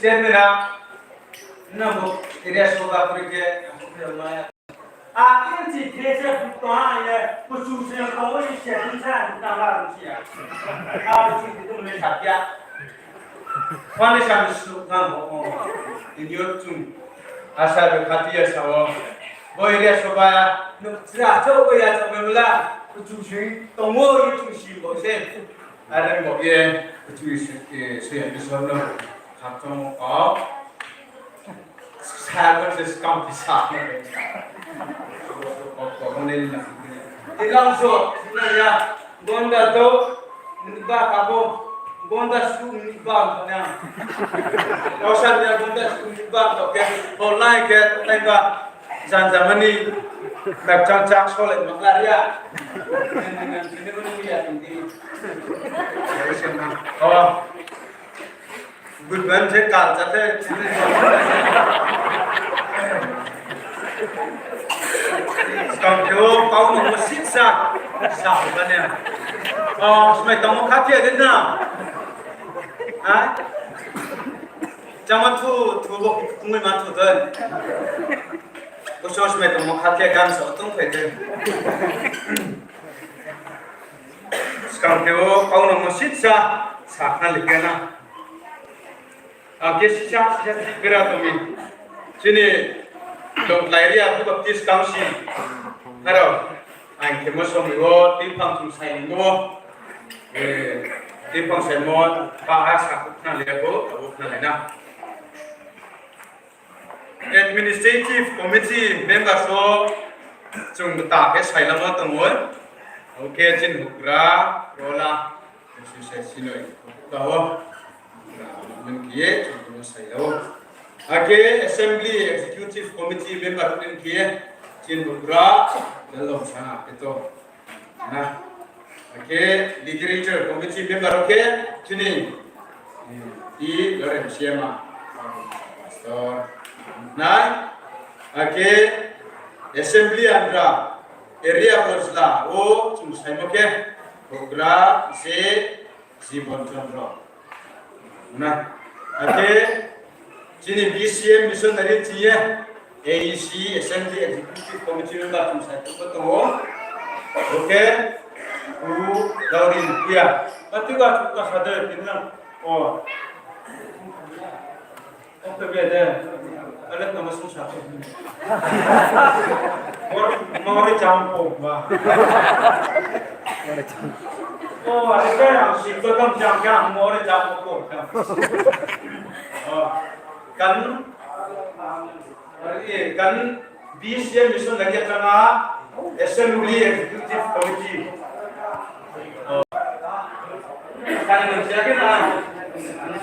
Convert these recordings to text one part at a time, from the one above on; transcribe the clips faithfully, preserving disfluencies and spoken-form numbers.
Chairman a, nang bo area sobha kri khe, a, inchi khe se tong ha ye, kuchu se tong ye, se tong sa, tang la, si ya. A, si tu le sa ya. Pani sa su nang bo, o. Inyo chung. Asa be khati ya sa o. Bo area sobha, no, sra, so, bo ya, so, me mla, kuchu se tong o, ye chung si bo se. Are bo ye, kuchu se, eh, se ya, Isor no, khakchangmo kau. Sa ko se skam ti sa na. Ko, ko, ko, ko, ne na. Ti lang so, na ya, gonda to, ni ba ka bo, gonda su ni ba ka na. Kausa ni ya gonda su ni ba ka ke, ko lai ke, tai ba, jan jamani, bak chang chang so le mak la ya. Ni, ni, ni, ni, ni, ni, ya, ni, ni. Oh. Good man, je kal chate. Skang khe o, kau no mo siksa. Sa ka ne. O, smai tongmo khathia de na. Ha? Chama thu, thu bo, kungwi ma thu de. Bo so smai tongmo khathia gan so tong phai de. Skang khe o, kau no mo siksa. Sa ka le ke na. Ang khe sisa sisa bera tong mi. Chini Longkhlai area Baptist Council. Aro, ang khe mo somoi o, twiphang chung sai ni mo. Eh, twiphang sai mo, ba ha sa khna le bo, abo khna le na. Administrative Committee members o chung ta khe sai lama tong o. Abo khe chini houhgra, rola, Sisa sinoi ba o. Mungkhe ye chung no sai o. Akhe Assembly Executive Committee member mungkhe ye chini bura lalom sana peto. Na. Akhe Literature Committee member khe chini, hmm, i Lawrence Siama, Pastor. Na. Akhe Assembly andra area bojla o chung saimo khe, houhgra je Jibon Chandra. Na, akhe chini B C M missionary chini ye, A E C Assembly Executive Committee member chung sai tong o. Oke, u Laurin Kuya. Pati ka chu ka sa de, tin lang. O. Oke, be de. Ale tama sung sa. Mor, mor jam ko ba. O, ale ka yang si ko tam jam ka mor jam ko ka. O, kan, eh, kan B C M missionary tang a Assembly Executive Committee. Kan nung siya kena,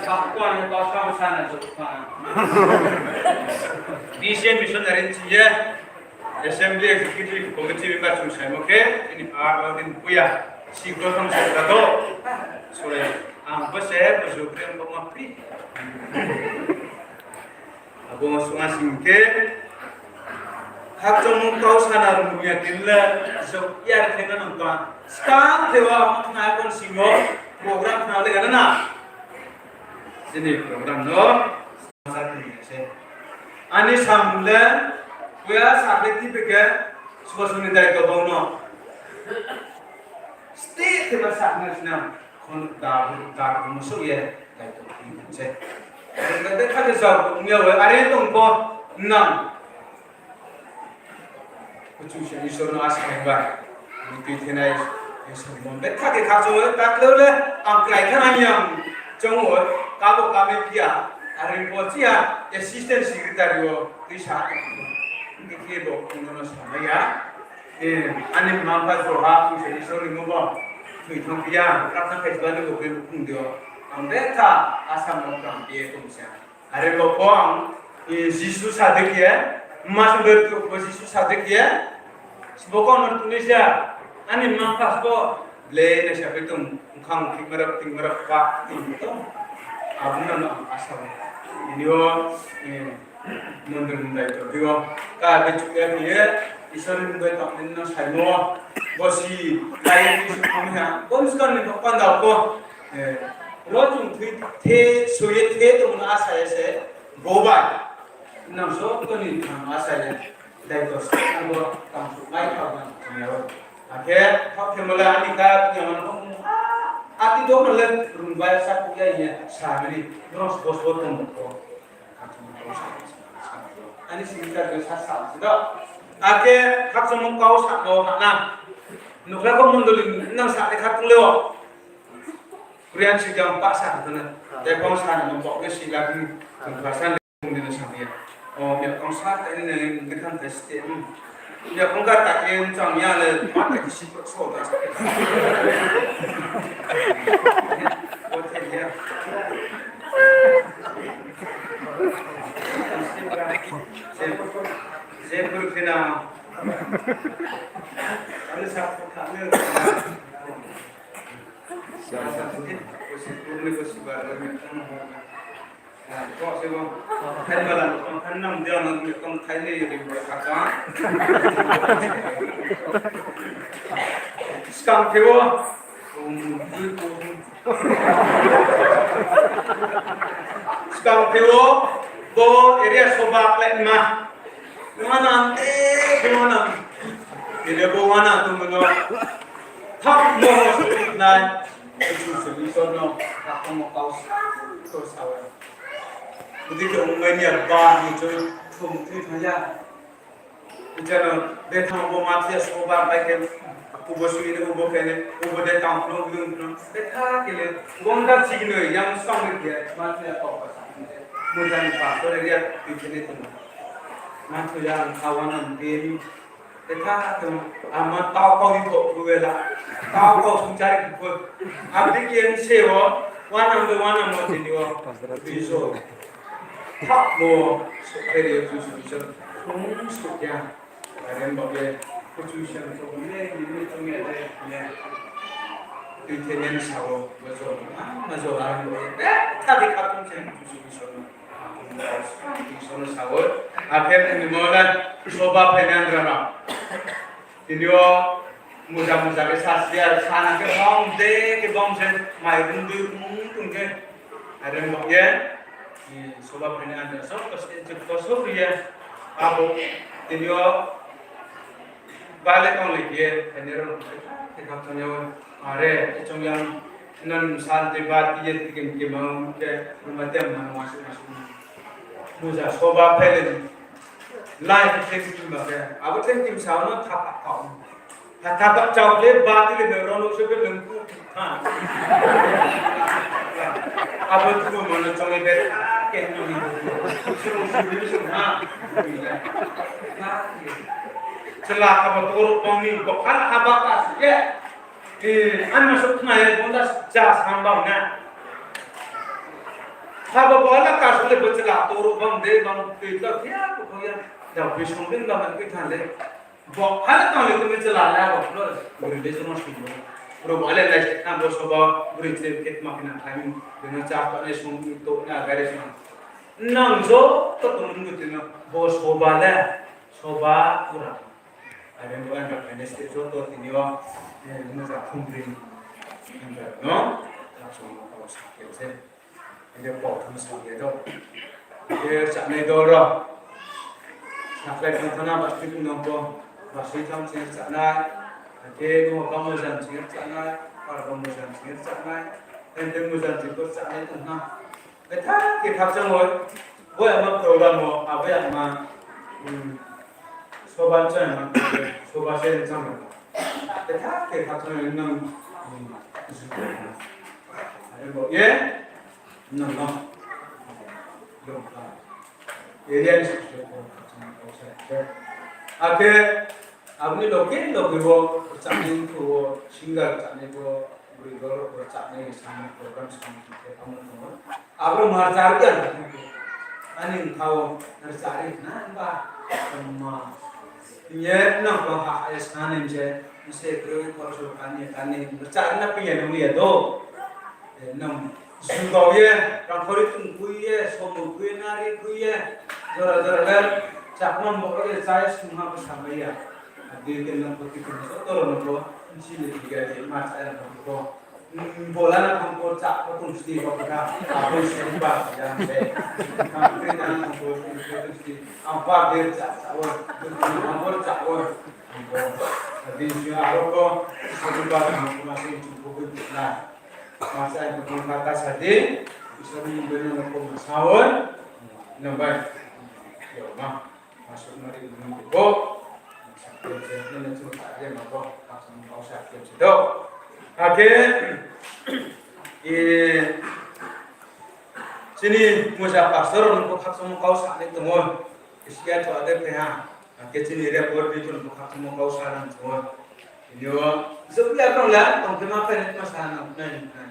kakuan pastor sana jok pa. B C M missionary chini ye, Assembly Executive Committee member chung saimo khe, ini pa Laurin Kuya, si ko thang sa ka do. Sore, ang bo se, bo jok ren bo ma pri. Abo sung a sing khe, khakchangmo kau sana rung ya tin le, jok yar khe na nang tong. Skang khe wa, amo khna kon sing o, program khna le gana na. Jini program no, sa tin se. Ani samung le, kuya sa khe ti pe khe, suba suni dai to bau no. State khe ba sa na sinam. Khon da, da, musu ye, dai to, se. Are betha khe jao, ong ya we, are tong bo, nang. Kuchu se Isor no asa hai ba. Ni pithinai, Isor no betha khe khakchang we, takle le, ang krai kha nang yang, chong we, kabo kami pia, are bo chia, assistant secretary o, tisa. Ni khe bo, kuno no samaya. Eh, ani mma mpha joha, chung se Isor ni mo bo. Thoi thang phi ya, prarthana khai jibani bo khe bukhung di o. Ang betha Assam no tang phi ye tong sa. Are bo pho ang, eh, Jisu sa de khe, mma sung de tu pho Jisu sa de khe, sbo ko no tu ni sa, ani mma mpha sbo, le na sa phi tong, khang thik marap, thik marap pa, thik tong. Abo no no ang asa. Ini o, eh, Mondir ni daito dio. Ka be chuya khe ye, Isor ni daito ni no saimo. Bo si, lai ni su kami ha. Bo ni skang ni bo panda ko. Eh, Ro chung thui the, soi ye the tongmo no asa ye se, bo bai. Nang so toni nang asa ye. Dai to sa bo tang su mai thao nang tong ya. Akhe thao khe mala ani ka tong ya man. Ati do mala rung bai sa ku ya ye sa mani. Ro so bo so tong ko. Ani sini ka sa sa si do. Akhe khakchangmo kau sa no ha na. Nukla ko mondoli nang sa ni khatung le o. Korean si jang pa sa ha na. Dai kong sa na mo kok ke si la ni. Kong pa sa ni kong ni na sa ni. O, mi kong sa ta ni na ni kan ta si te. Mi kong ka ta ni chang ya le ma ta ki si so ta. Ko te ya. Zepur kena. Anu sa ko ta ni. Skang khe o, skang khe o, bo area soba khlai ma. Wana te, wana. Ini bo wana tu mano. Thak mo ho suri nai. Itu solution no. Thak mo kau to sawa. Budi ke umai ni ba ni tu tu tu thaya. Jano bethang bo mathiya soba bai ke. Ubo sui ni ubo kene ubo de tang no gung no. Betha kele. Gonda chigno yang sang ni ke mathiya kau pa sa. Mujang pastor area tu kene tu. Mathiya ang kawan ang beni. Etha tong, ama tau kau ni thok bu la. Tau kau sungchari bu. Abdi kian se o, wanang de wanang mo tini o. Biso. Thak mo, sokeri tu sungchari. Sung sukya. Arem babe, kuchu siang tong ne, ni ni tong ne, ne. Tui tenen sao, majo, majo arem babe. Eh, tadi katung siang tu sungchari. Isor no sao, akhe ni mo na soba phainai andra no. Tini o muja muja khe sa siya, sana khe bom de khe bom se mai rung dui rung tung khe. Are mo ye, soba phainai andra so, to se je to so ye. Abo tini o bale tong le ye, phainai rao khe kha tong ya. Are, ichong yang nan santi ba ti ye ti kem kem ang khe, nama tem man ma su ma su. Muja soba phele ni. Lai khe khe kem ba khe. Abo tem kem sa no thapa kau. Tha thapa chau le ba ti le me ro no se be leng ku. Ha. Abo tu mo no chong le be. Ke no ni. Su su ni su ha. Chela ka ba toro bang ni ko kha ha ba ka su ye. Eh, an ma sok khna ye, bonda ja sambang na. Haba bo ala ka sule bo chela toro bang de bang tui to thia ko ko ya. Da bi song den bang an tui than le. Bo ala tang le tumi chela la bo lo. Buri de jono sung bo. Bro bo ale lai se khna bo soba buri che ket ma khna thai. Bina cha pa ne sung to na gari sung. Nang jo to to mun tino bo soba le. Soba pura. Are bo ang kha finance te joto tini o, eh, muja khum bri. Ang kha no, tak song no kau sa ke se. Ang kha pau tham sa ke do. Ang kha chanai dol rao. Saklai thang thana ba sui nang bo, ba sui tham sing chanai. Ang kha no ba mujan sing chanai, par ba mujan sing chanai. Ang kha mujan sing chanai tong na. Betha khe khakchang o, bo ya ma program o, abo ya ma, hmm, soba chang ma, soba se chang ma. Betha khe khakchang o nang, hmm, are bo ye, nang no. Lo ka. Area ni se ko khakchang o se. Akhe, abo ni loke, loke bo, chang ni ko, singer chang ni ko, Bri dol rao bo chanai samung program samung khe tamo tong ou. Abo ma rchari ya na khe. Ani thao rchari na ba. Ma. Ye nang ko ha ye sanai je. Se kroi ko so kani kani rchari na pi ye nung ye do. Nang sungkau ye, rangkhori tungkhui ye, somo khui ye, nari khui ye. Jora jora le chakma bo ye chai sungha bo samai ya. Adi ke nang ko tikun so toro no ko. Nsi le tiga ye ma chai na ko. Bola na thang por chak ko tung sti ko ka, abo se ba ya se. Thang kri na thang por tung sti, ang ba ber chak chak wo, ang por chak wo. Ang por, di si aro ko, sa ba thang ko ma se chu ko ko na. Ma sa ko ko ka ka sa di, sa ni ber na ko ma sa wo. Na bai. Yo ma. Masuk mari mung bo. Sakti se, nene chung tak dia ma bo. Langsung kau sakti se do. Ake, eh, chini muja pastor rao no bo khakchangmo kau sa ni tong ou. Isia to ade phe ha. Ake chini record ni chung bo khakchangmo kau sa nang tong ou. Ini o, jok ya tong la, tong khe ma phe ni ma sa nang nai nai.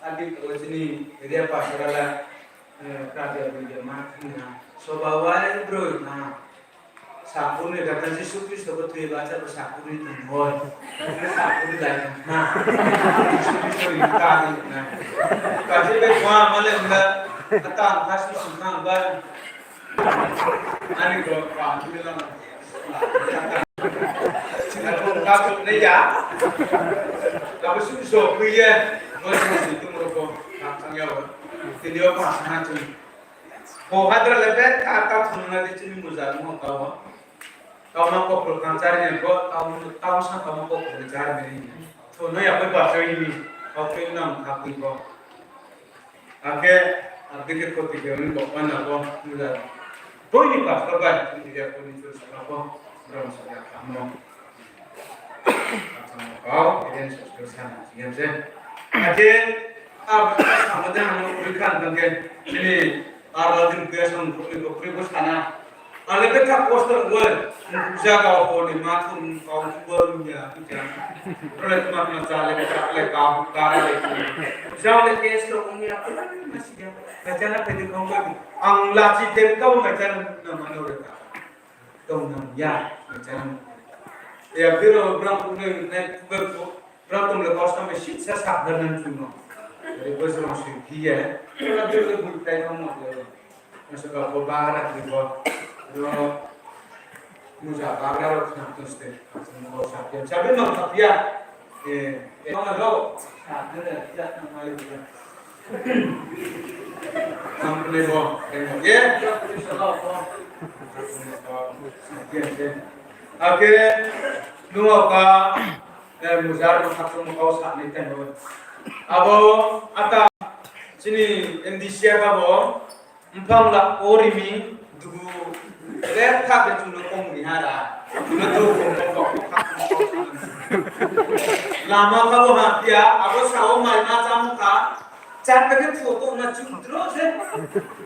Adi ko chini area pastor la, eh, kaja bini ma thang na. Soba wai broi na. Sakur ni kata Jisu Kristo bo thui ba cha bo sakur ni tong hoi. Sakur ni lai na. Jisu Kristo ni kata ni na. Kaji be kwa male na. Kata khasi sungkang ba. Ani ko pa ni la. Katuk ne ya. Kabu su so kui ye. Bo su si tu mo ko. Tang ya. Tini o pa sa na tu. Ko hadra le be ka ka thun na di chini muja mo ka ho. Kau ma ko pro kan chari ne ko, kau, kau sa kau ma ko pro chari ne. Thun no ya ko ba chari ni. Kau ke nam ka kui ko. Ake, abdi ke koti ke ni bo mana bo, mula. Boi ni pastor bai, ni dia ko ni chur sa ko, bram sa ya kamo. Kamo kau, iden sa sa na, siam se. Ake, ab, sama dah mo berikan bangke, ini, arla din ke sang ko ni ko pri ko sana. Ale ke tak poster gue, jaga ho ni ma thun kau gue ya, ya. Role ma ma sa le ka le ka, ka le. Jauh le ke so umi aku masih ya. Kacana pedi kong bagi. Ang lachi tem kau kacana nama no reka. Tong nam ya kacana. Ya biro brang kune ne kuber ko. Brang tong le kau sampai sit sa sa dan nan chuno. Jadi bos rong sing kiye. Kalau biro le bul tai kong mo. Masa ka ko bara di bo. Ro muja bara ro khna tu ste. Mo sa pia. Sabi no ka pia. Eh, eh, no lo. Sa de ya na mai. Ang kene bo, kene ye. Sa pia ste. Ake, nung ka, eh, muja ro khna tu mo kau sa ni ten bo. Abo, ata, chini M D C abo, Mphang la o rimi dugu le tha ke chung no kong ni ha ra. Chung no dugu kong kong kong kong kong. Lama kha bo ha pia, abo sa o mai ma cham kha. Cham ke ke phu to na chung dro se.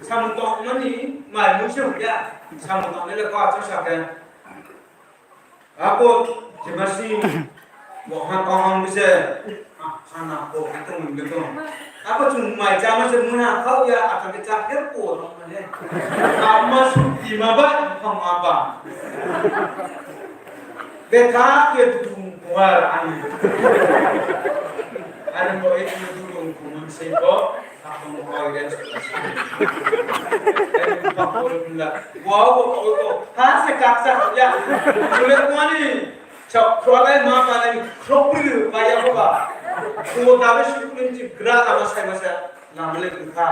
Samung tong mani mai mu se ya. Samung tong le le kha chung sa ke. Ako, jemasi, bo ha kong hang bise, ah, sana ko, itu mung gitu. Ako chung mai chama se muna kau ya, atau ke chak ker ko, tong mane. Ama su ti ma ba, kong ma ba. Betha ke tu chung kuar ani. Ani ko itu tu chung kuman se ko. Wow, wow, wow, wow. Ha, se kaksa, ya. Sulit mani. Chak, krolai ma, ma, nai, kropri, ba, ya, ba. Ko, dabe, sukun, ci, gra, lama, sai, masa, namle, kutha.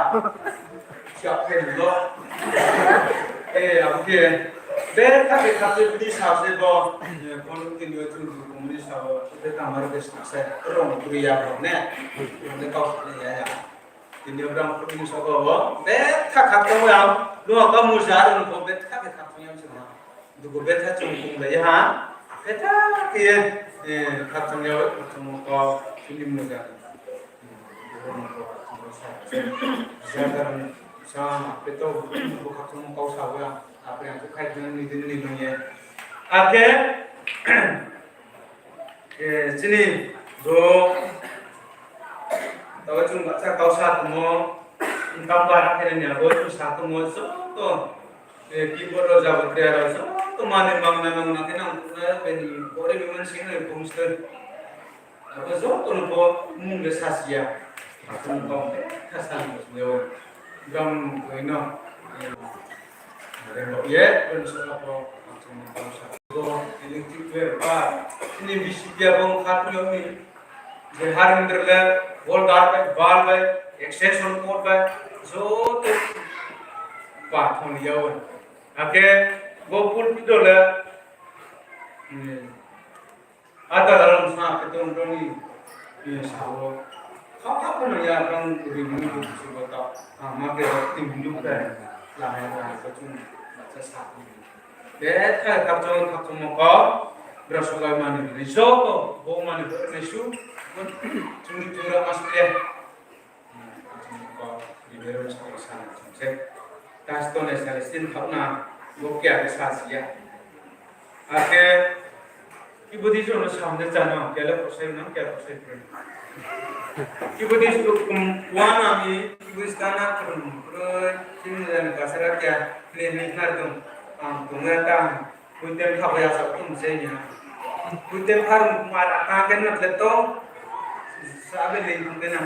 Siap, pen, lo. Eh, abu ke. Be, ka, ke, ka, ke, bini sa, se, bo. Eh, kono, tin, yo, tu, tu, bini sa, bo. Be, kamar, be, sa, se. Rong, kuri, ya, bo, ne. Rong, ne, kau, ne, ya, ya. Tini yo brang kutini soko bo, betha khaktong ya, nung ka muja rung bo betha ke khaktong ya sima. Dugu betha chung kung lai ha, betha ke, eh, khaktong ya, khaktong ko, tini muja. Dugu ko, khaktong sa, jaga rung sa, beto, dugu khaktong ko sa ya, apa yang tu khai ni ni ni ye. Ake, Eh, chini bo, tabo chung bahcha kau sa tongmo, income bara khe ni abo chung sa tongmo, joto, eh, keyboard rao, jabotria rao, joto mani mangna mangna khe nang khe bini bore bimon sing nai poster. Abo joto no bo mung le sasi ya. Chung kau khe kha sa ni bo sing ya. Gram koi no, eh, Rengkok ye, pen saka po, ang sini tau sa. Bo, ini ti kue ba, ini bisi dia bong khat ni ni. Je hari ni le, Order bai, bar bai, extension cord bai, joto pathon ya o. Akhe bo pulpit rao le, hmm, ada la rong sa khe tong tong ni, eh, sa o. Kha kha pho no ya rong ri ni bo si bo ta. Ah, ma khe rong tin lu khe. La ya la ko chung ma cha sa. Betha khakchang khakchangmo kau, brao sogai mani ni joto, bo mani ni su, chung chung rao ma su ye. Khakchangmo kau, ni bero sa sa chung se. Tasto ne Celestine khakna, bo kya ke sa si ya. Akhe, ibo di jono samde chano, kela kosai nang, kela kosai pre. Ibo di jono kum, wana mi, ibo di stana kum, pre, chini dan kasara kya, ne ne nar dong, ang dong ya tang. Kuitem thabo ya sa tum se ni ha. Kuitem thar ma ra ka ken na tle to. Sa be le tum ken na.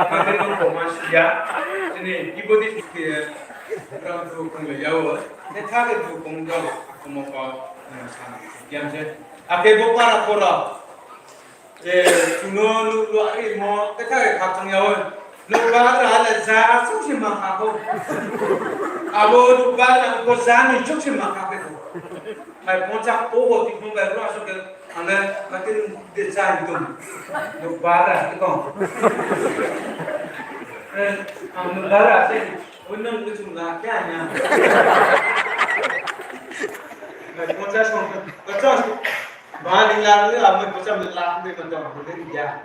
Ka ken ko ma si ya. Sini ibo di ke ram tu kong le ya o. Ne tha ke tu kong do. Komo ko sa. Kiam se. Ake bo para kora. Eh, chung no nuh luarimo, khe tha khe khakchang ya o. Nouhbar le ja chouh se ma kha kho. Abo nouhbar le bo ja ni chouh se ma kha khe kho. Hai ponchas ko bo ti phung bai bro asuk khe, ang le ma khe de ja ni dong. Nouhbar le khe kho. Eh, ang nouhbar le se, o nang khe chung la khe anya. Hai ponchas ko, ponchas ko. Ba ni la ni la, mo ko cham la ni ko tong ko ni ya.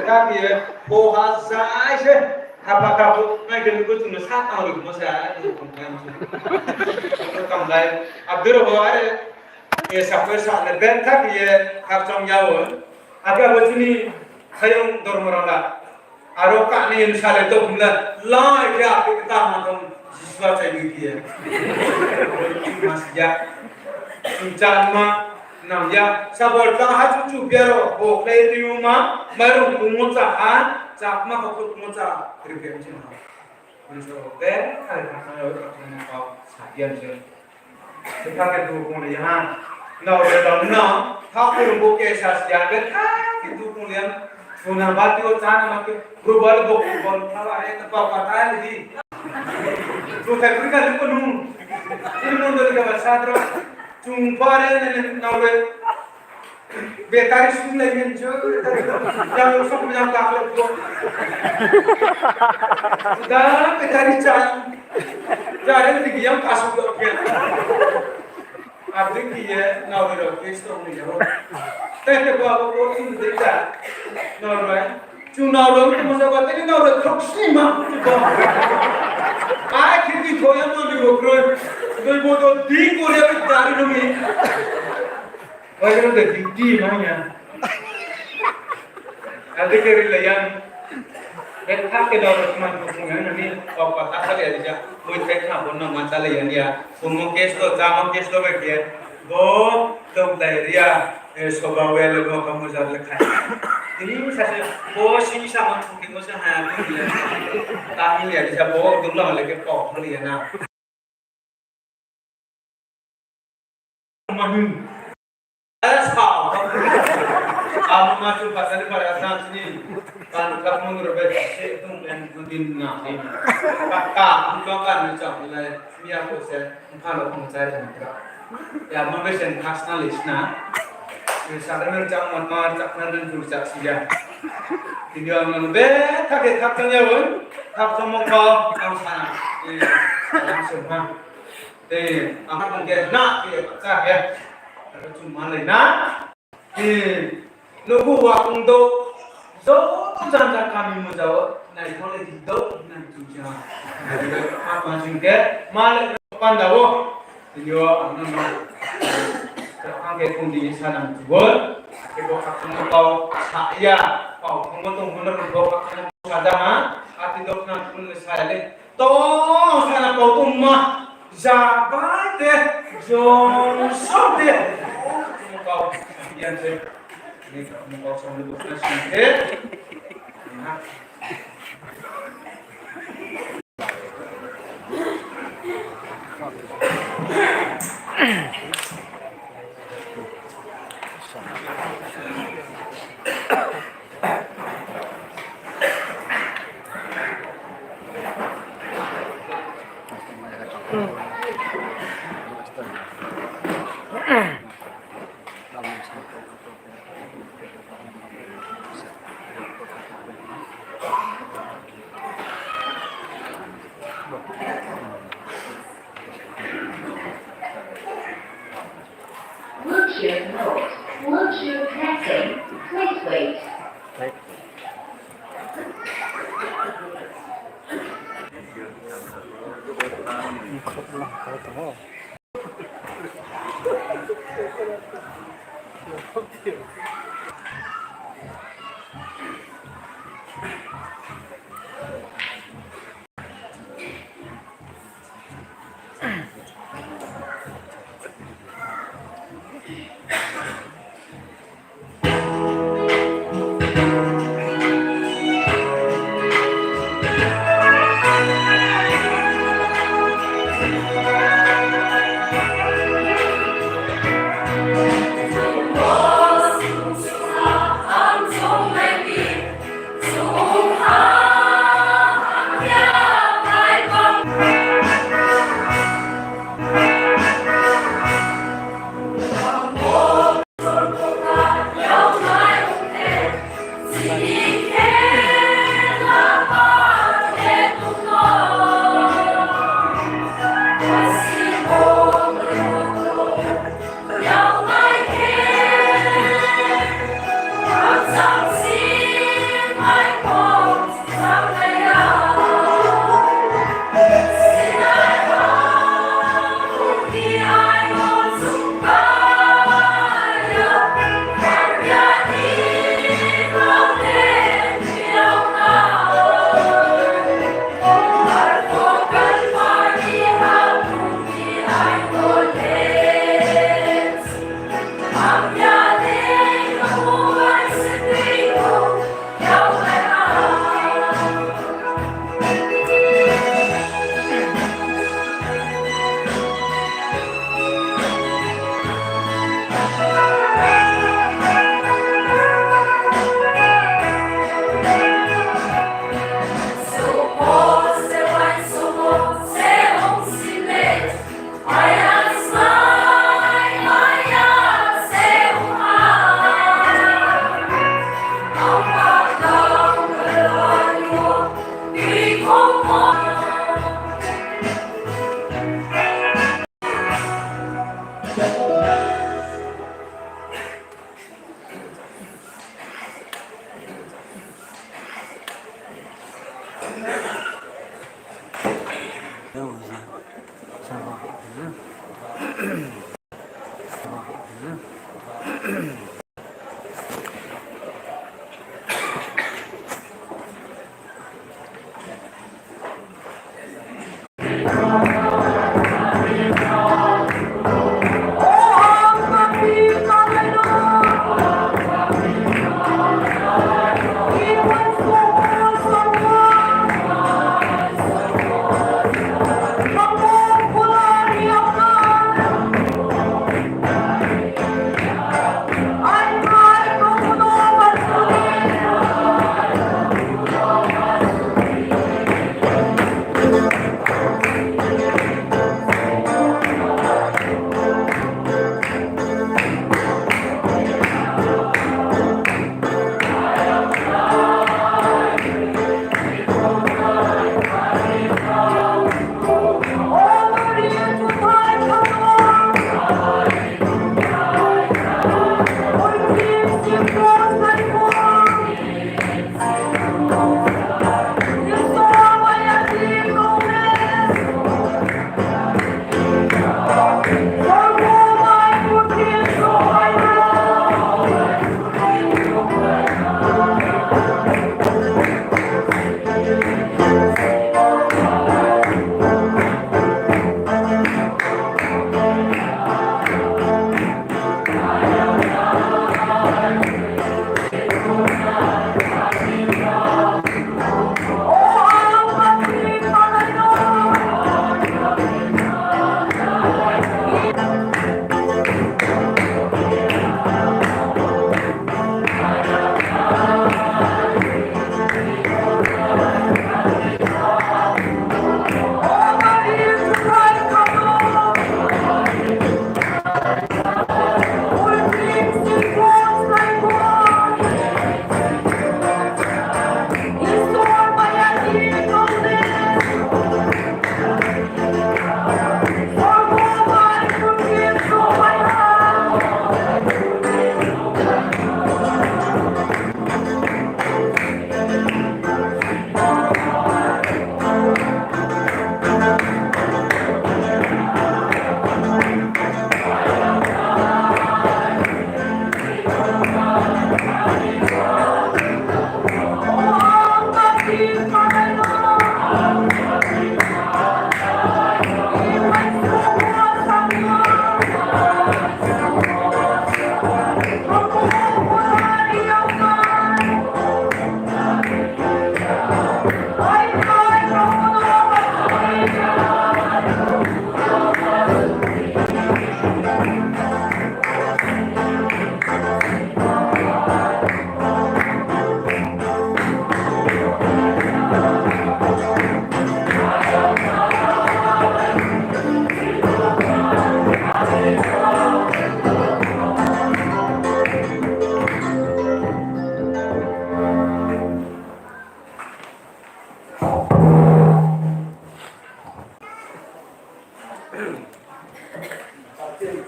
Ka ni bo ha sa ai se. Ha pa ka bo, nai ke ko chung sa ta ri mo sa ai ko ko mo. Ko kam lai. Abdur ho are. E sa pe sa le ben ka ye khakchang ya o. Aga bo chini sayong dormo rang la. Aro kani yin sale to bumla, lai khe api kta ma tong Jisu achai ni khe. Mas ya. Chan ma, nang ya. Sabol tang ha chu chu biaro, bo khlai ti ma, mairung kumo cha ha, chakma ko kumo cha, ri biang chin ha. Ni so be, ai ka sa yo, ka sa yo, sa biang chin. Khe tha khe dukong le ya. Nrao le dam na, tha khe rung bo khe sa si ya, khe tha khe dukong le ya. Suna ba ti o cha na ma khe, bru ba le bo khe bon tha ba re, na pa pa ta le di. Bru khai bru ka le ko nu. Ini mon do le ka ba sa dro. Chung ba re ne ne nrao le. Battery sung lai men jo, battery. Yang sok yang ka le bo. Da battery cha. Jare ni yang kasu do khe. Abdi ki ye, nrao ni rao, Kristo ni rao. Tete bo abo ko tin de ta. Nrao ni. Chu nrao ni mo sa ba, tete nrao ni thok si ma, chu ba. Ai, kiti ko ya mo ni bo kroi. Doi bo do di ko ya bi dari no mi. Oi, ro de di di ma ya. Ade ke ri le yang. Betha ke dor man ko yang ni, ko pata ka le ya. Mui te kha bo no ma cha le yang ya. Kumo kesto, chamo kesto be ke. Bo, dong dai ri ya. E, soba we le bo ka mo jar le khai. Ini sa se, bo si sa ma ke mo sa ha ni le. Ta ni le ya, bo dong la le ke ko le ya na. Manu. Ada sa. Amo ma chu pasal ni pada sang sini. Kan ka mun ro be se tung en din na ni. Ka ka mun ka kan ni chang ni lai. Mia ko se. Ka lo kong chai jang ka. Ya ma be sen khas na le sna. Ni sa le chang ma ma chak na den chu chak si ya. Video ang be tha ke thak chang ya won. Thak chang mo ka ang sa na. Ni sa yang se ma. Te, ang kong ke na, ke, cha ke. Aro chu ma le na. Te, nuku wa kong do. Joto janja kami mo jao, nai thole di do, nai chu ja. Apa jing ke, ma le panda wo. Yo, ang na ma. Ang ke kong di sa nang chu wo. Ke bo khak mo kau, sa ya. Kau, kong mo tong mo na bo khak mo sa ja ha. Ati dok nang kong le sa ya le. Tong sana pau tong ma, ja bai te, jong song te. Tong kau, yan te. Ni tong kau song ni bukan sing te. Wheelchair not, wheelchair passing, please wait.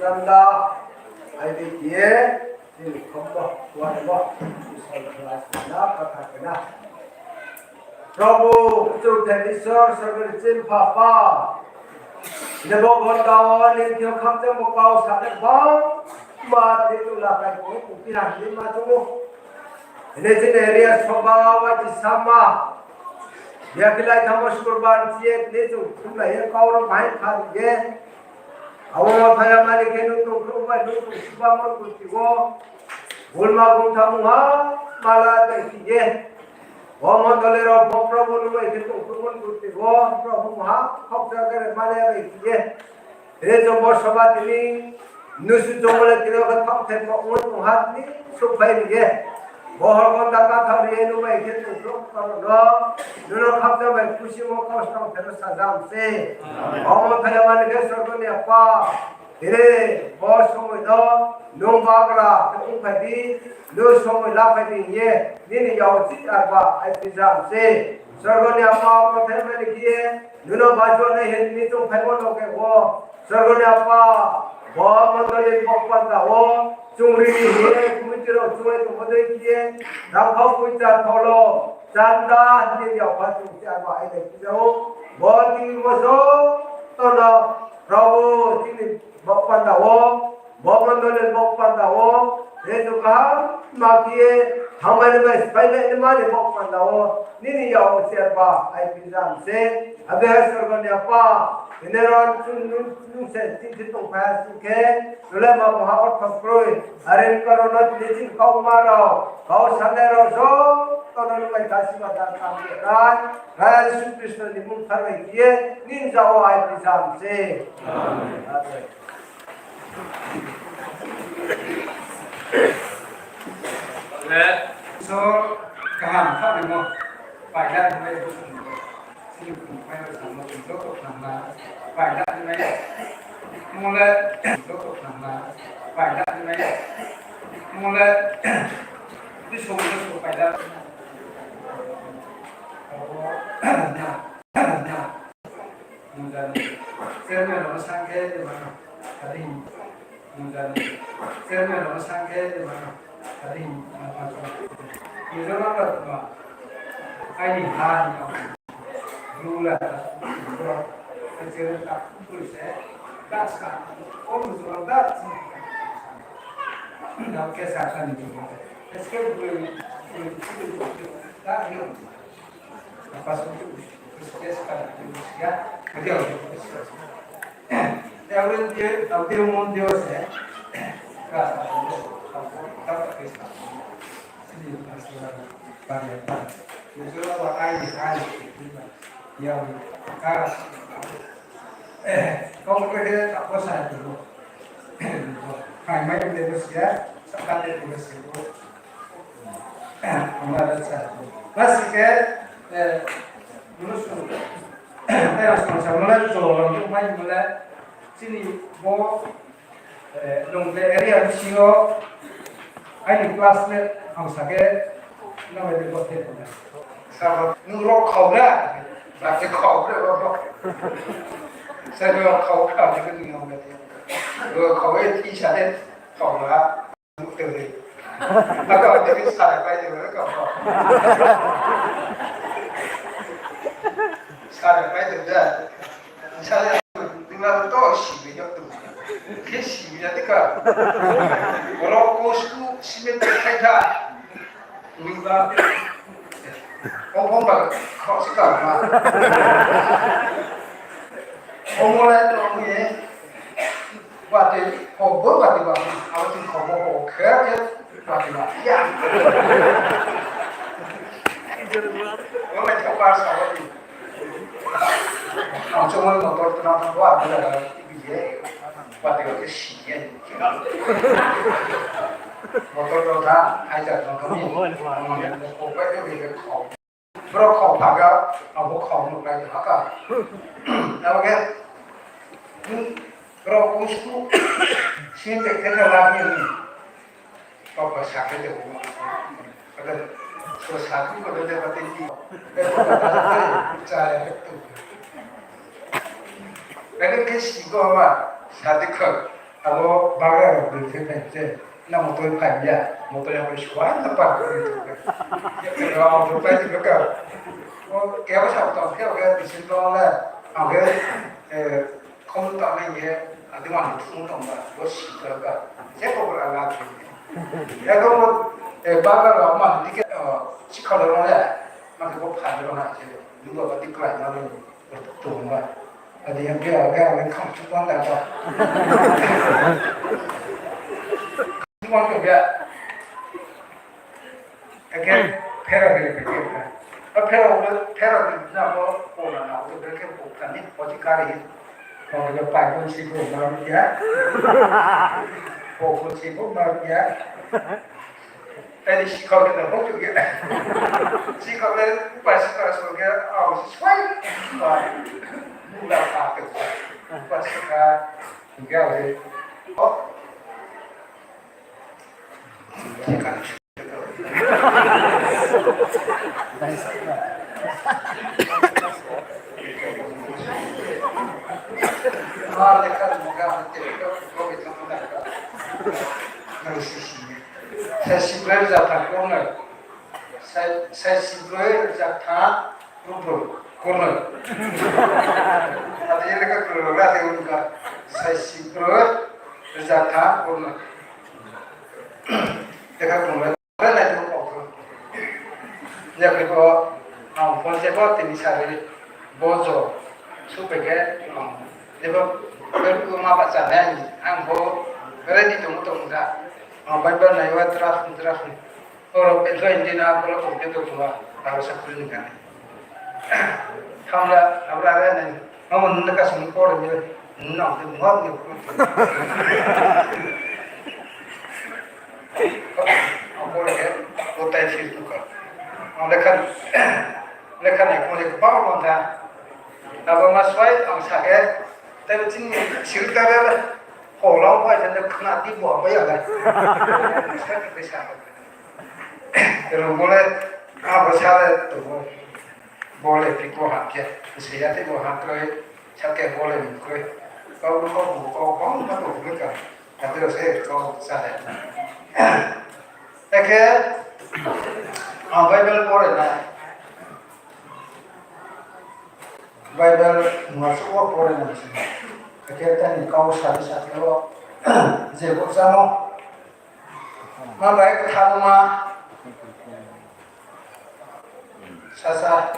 Chanda, ai di ye, ni khombo, wa ni bo, Isor ni na, katha kena. Prabhu, Kchuthai Isor, sorgo ni chini Papa. Nebo gonta o ni thio khakchangmo kau sa de bang, ma ni tu la kai ko, ku pi ha ni ma tu. Ini chini area soba wa chi sama. Ya kilai thamo sukurban chie ni tu, tu la ye kau ro mai kha ye. Abo thaya mani khe nung tongthrouh bai nung tongsiba mon kuti wo. Bulma bungtha mungha mala bai khe ye. O mondoli rao pho Prabhu nung bai khe tongthrouh mon kuti wo. Prabhu mungha khokcha khe mala bai khe ye. Re jombo soba tini nusu jombo le tini khe thang thek mo mon mungha tini suphai ri ye. Bohor gonta kathar ye nung bai khe tongthrouh kono no. Nuno khakchang bai khusi mo kau stang thero sajam se. Omo thaya mani khe sorgo ni Apa. Tini bo somoi no nung bagra ongphai di, nung somoi laphai di hing ye, nini yao chih arba ai phi jam se. Sorgo ni Apa, omo thaya mani khe ye, nuno bajo nai hing ni chung phaimo no khe wo. Sorgo ni Apa, bo mondoli bo panda wo, chung ri ni hing ye, committee rao chung ye tongmo dei khe ye, rangkhau poicha tholo, chanda hing ye yao pha chung chih arba ai dei phi jao. Bo tini bo joto no, Prabhu, chini bo panda wo, bo mondoli bo panda wo, je tu kaham ma khe ye, hambai ni bai sphai nai ni mani bo panda wo, nini yao chih arba ai phi jam se, abo hai sorgo ni Apa, tini ron chung nung, nung se chini tongphai ha sing khe, nung le ma mungha ortho kroi, are ni karon no tini chini kau ma rao, kau sanai rao joto no nung bai kha siba dan kam ye rai, rai Jisu Khristo ni mmung thar bai khe ye, nini yao ai phi jam se. Amen. Isor kaham kha nimo, paila nimo, sini phung paila samo, joto khna, paila nimo, mole, joto khna, paila nimo, mole, biso, biso paila. Abo, na, na. Nung jani chairman rao no sa khe, ema no, kari hing. Nung jani chairman rao no sa khe, ema no, kari hing. Nung jani ma, aini ha ni, blue la, bro, chairman ta, police, das ka, all the, das. Nang khe sa kha ni, es ke, da, ni. Apa so, kes ka, ya, dia, dia, dia, mon dia se, ka, ka, ka, ka, kes ka, sini, pas, ba, ya, ba, ya, so, ba, ai, ai, ya, ka, kau ke, apa sa itu, ai, mai, dia, dia, sa, ka, dia, dia, Lasi khe, eh, mnusu, eh, songsa mole, jolong tongmai mole, chini bo, eh, Longtlai area bisingo, aini classmate, ang sa khe, nang bai bo the. Sabo, nung rok khau na? Ba se khau bre rok. Sabo rok khau khau ni nung bai. Rok khau e, thi sa de, khau na. Tui. Ako tui sa pai de ko. Sa pai de da. Sa ya, ni ma to si bi yo tu. Ke si bi ya de ka. Oro ko su si me de kai ta. Ni ba. Ong ong ba khoroksa ka ma. Omo le tong ye. Watoi khorbo watoi ba. Abo chini khorbo khe khe watoi ba. Ya. Omo le khe ba sa watoi. Ang chungmo motor tna tang bo ang bela bela tv ye. Watoi ba khe si ye. Motor tong tha, ai ja tong tha ni. Ang ne ko pai de ni kho. Bro kho phaga, abo kho no pai de haka. Abo khe, hmm, bro kusku, sin de khe la ni. Papa sakhe de ko. Ada, so sakhe ko de ba te ki. Cha ya tu. Ede khe si ko ma, sadi kho. Abo bagra rao bini khe phai se, na motor phai ya, motor ya phai suai na par ko ni tu. Rao motor phai tu ka. O, kebo sa tong khe, oke, bisin tong le, oke, eh, khom tong nai ye, adi man thung tong ba, bo si ka ka. Je ko bra la tu. Ya ko, eh, bagra rao man di khe, eh, si kha le rao le, man ko phai rao na je, ni bo ba di klai na le. Tongba. Adi yang pia, pia, pia, kham chuban da ba. Chuban ke pia. Ake, phera ke pia. A phera, phera ke na ko, ko na na, ko ke ko ka ni, ko chi kari. Ko ke pai ko si ko ma pia. Ko ko si ko ma pia. Tadi sikhau ni na hong tu ya. Sikhau ni upa sikhau so ke, au si suai. Suai. Mula pa ke suai. Upa sikhau. Ga le. Oh. Ma le ka mo ga te ko ko ke tong da. Nang si si. Saisi broi rza tha kurnoi. Sai-, saisi broi rza tha rubroi kurnoi. Ati ye lekha kurnoi rok ra de ungka. Saisi broi rza tha kurnoi. Lekha kurnoi. Ore lai tong kau kho. Yakri ko ang phone se ko tini sari bo jo supe ke ang jebo beru ko ma ba cha nai ang bo ready tong tong ja. Ang Bible nai wa trust trust. Oro pe join dina ko lo computer ko ma ta sa kuri ni kan. Thamla abra re nai. Amo nunda ka sung ko re ni. Nunda ang te mo ni ko. Ang ko re ke ko tai si ko ka. Ang lekha, lekha nai ko le ba mo ta. Abo ma suai ang sa ke. Te chini secretary le. Ho lao bai te khna di bo ba ya le. Sa ke sa. Rung bo le, abo sa le tong ou. Bo le phi ko ha khe, se ya te bo ha kroi, sa khe bo le mung kroi. Kau kau bu kau kau ma kau bu ka. Ka te se kau sa le. Ekhe, ang Bible pore na. Bible masuh wo pore na si. Ekhe tani kau sa sa khe wo. Je bo sa no. Ma bai kthangma sasa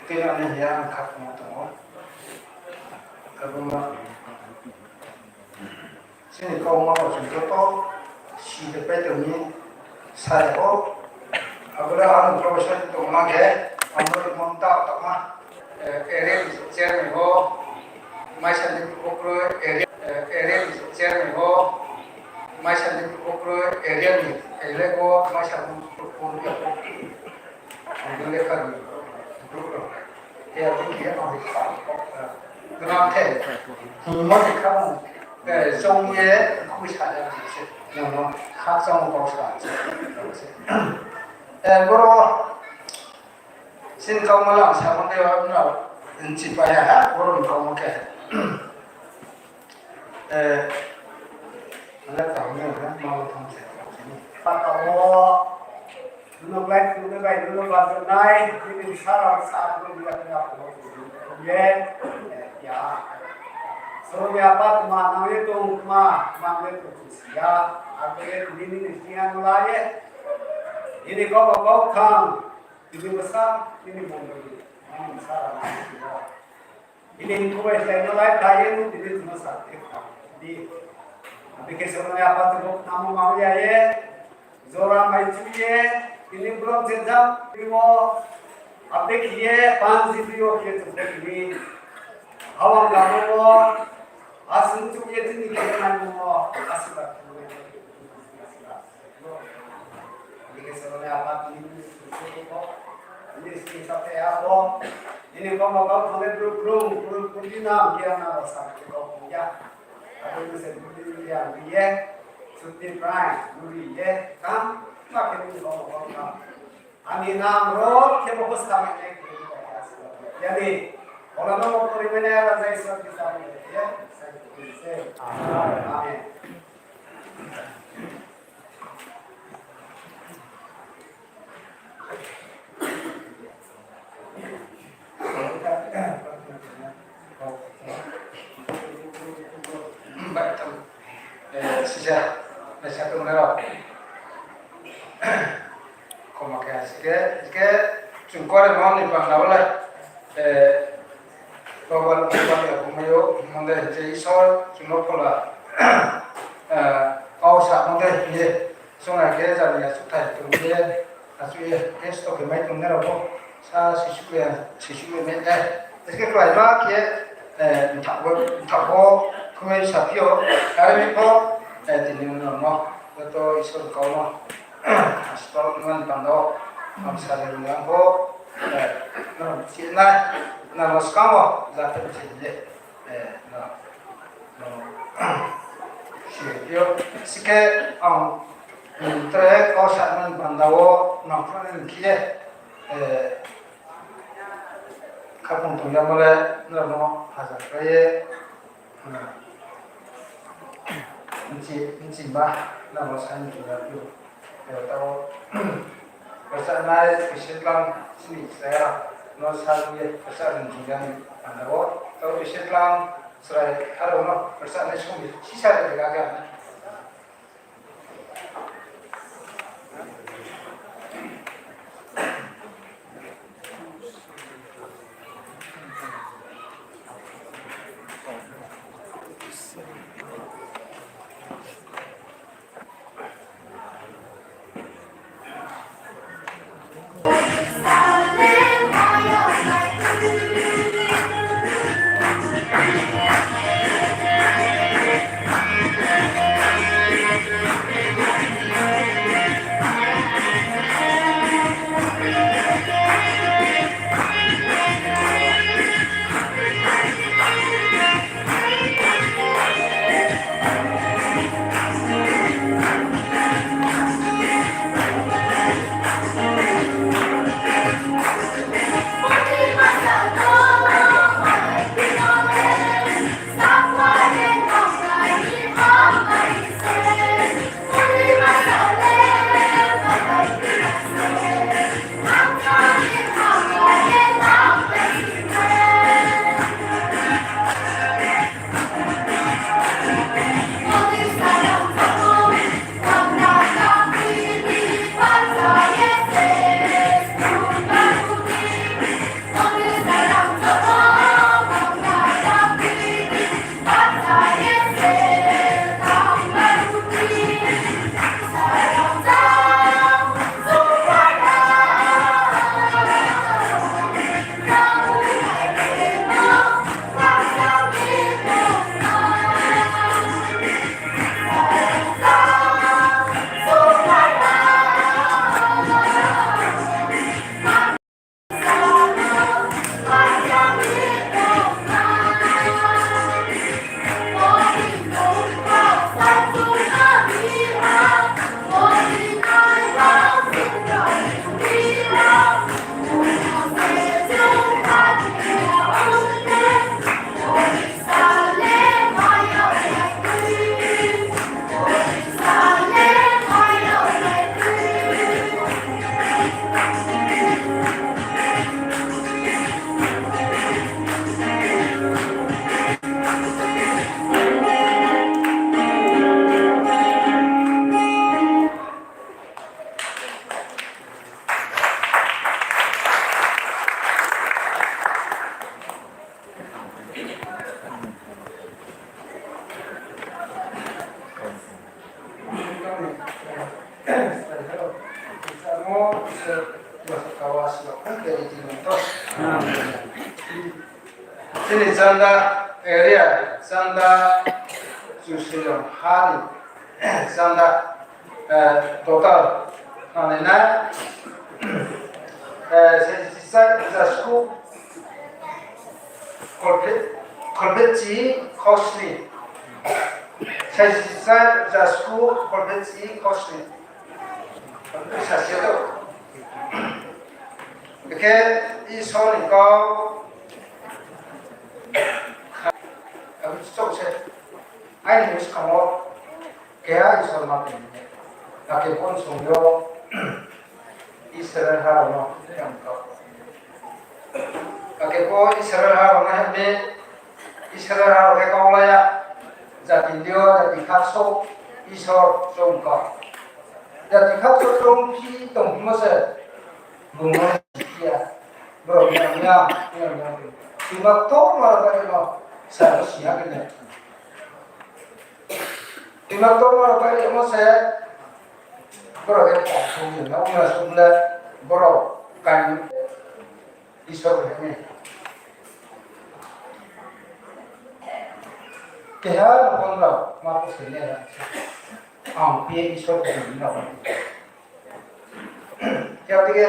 tini ani hiya ang khatungma tongo. Abo ma chini kauma bo chung joto si de pai tong ni sa ya o. Abo le ang professor tongma khe ang bo tongma ta tongma. Eh, area ni chairman ho, maisa ni bukroi, area, eh, area ni chairman ho, maisa ni bukroi, area ni, elek ho, maisa ni bukroi, ang lekha ni bukroi. He, ang lekha ni bukroi. Gwnang the, hingmo ni kha, eh, chong ye, khui sa ya se, nang no, kha chong kau sa se. Eh, boro, Chini kauma le ang samung de, no, nchi pai ya ha, boro ni kauma khe. Eh, ale kauma le, ma lo thang se, chini. Pa kauma, no bai, no bai, no bai, no bai, nini sara sa, no bai, no bai, ye, eh, ya. So ya pa tma, nang ye tong tma, nang ye tong si ya, a ko ye, nini, nini, siang la ye. Nini kauma kau thang. Tini bsa, tini mondoli, tini bsa rao ni tini bo. Tini hingkhu bai slái no lai kha ye, tini tini sa khe kha di. Abo khe se mane apa tini bo tamo ma ya ye, jora mai chu ye, tini brom je jam, tini bo, abo khe ye, panji tini bo khe chung tini. Hawang gamo, asung chu ye tini khe nai mo, asung ba tini. Bini salo ni apa tini ni susu ko, bini sini sa te abo, bini komo kau thang le bru bru, bru bru di nam kia na ro sa ke kau pung ya. Abo ni se bru di ya bi ye, suti prai, bru di ye, kam, ma ke bini komo kau kam. Ani nam ro ke bo ko sa me ne ke ni ka ya sa. Ya ni, ola no mo kori me ne ya ra zai sa ki sa me ya, sa ki se. Amen. Bai tam, eh, sisa, naisa tongnai rao. Khoma khe, sike, sike, chung kore mo ni panda wo le, eh, Baba, Baba ya khumai yo, hingmo de, je Isor, chung no phola, eh, kau sa mo de, ye, chung ai khe, jani ya, suthai, chung ye, achu ye, kesto khe mai tongnai rao pho, sa sisu ya, sisu ya mai, eh, sike khlai ma khe, eh, mtha bo, mtha bo, khumai sa phi yo, kare mi pho, eh, tini no no, joto Isor kau no. Astor ngan panda wo, ang sari rung yang pho, eh, no, si nai, na no skang wo, la phe si ye, eh, no, no, si yo, si khe, ang, hmm, tre kau sa ngan panda wo, nang phone ni khe, eh, khapung tong ya mo le, no, no, hajar khe ye, Nchi, nchi ma, namo sa ni khe ya phi ou. Tao, rchanai, Isitlang, sini saya, no sa ye, rcha ni khe ya ni, ano, tao Isitlang, srai, aro no, rchanai sung ni, sisa de ga ga. Chini chanda area, chanda Kchusoyang ha ni chanda, eh, total khnanai na, eh, saisi sa jasku kholpheh, kholphehchi khausni. Saisi sa jasku kholphehchi khausni. Sasia to. Khe Isor ni kau, abo chouh se. Aini buskang wo keha Isor ma tong. Ake pho song yo Israel ha rao no yang kau. Ake pho Israel ha rao no hing di, Israel ha rao khe kau la ya, jati dio, jati khakso, Isor choung kau. Jati khakso choung phi tong phimo se, bung no si ya, brouh yang ya, yang ya. Tma ktor ma rao bai no, sa no si ya khe ne. Tma ktor ma rao bai no se, brouh khe pha sung ni na, ong na sung le, brouh kain Isor bai ni. Keha no pon rao ma ko se ne ra. Ang phi Isor bai ni rao. Khe abo dei khe,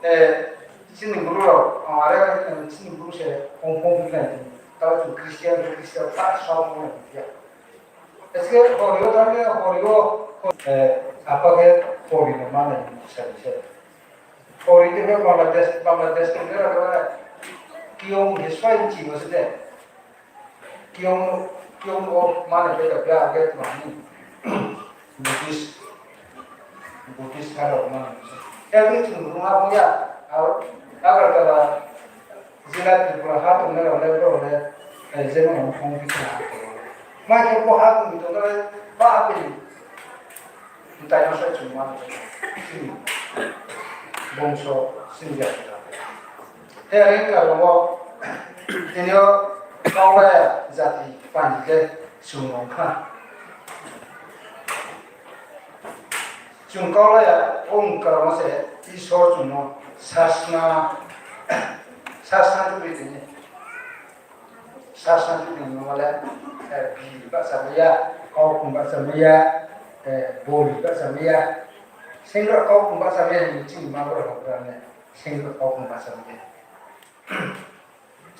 eh, chini Bru rao, ang are, eh, chini Bru se ong phung phi lai. Tao chung Christian, Christian, ta sao mo ya. Eske hori o tang le, hori o, eh, apa khe hori no mane, sa se. Hori te khe Bangladesh, Bangladesh te khe ra khe, kiyong he soi chi mo se de. Kiyong, kiyong o mane khe ya, ya, ya, mane. Buddhist, Buddhist ha rao mane. Ya, ni chung rung ha ya, aro, Agartala, Jila Tripura ha tongnai rao le, brouh le, eh, je no phung phi khe na. Ma khe bo ha tong mi tongnai le, ba ha phi ni. Mtai no sai chung ma. Chini bongso, chini jati. He are ka rao wo, tini yo kau la ya jati pani le chung rung kha. Chung kau la ya, ong karon se Isor chung no sasna, sasna tubri tini. Sasna tubri no le, eh, bi bahcha mai ya, kau kung bahcha mai ya, eh, bori bahcha mai ya. Senggra kau kung bahcha mai ya, ni chini ma brouh rao ne, senggra kau kung bahcha mai ya.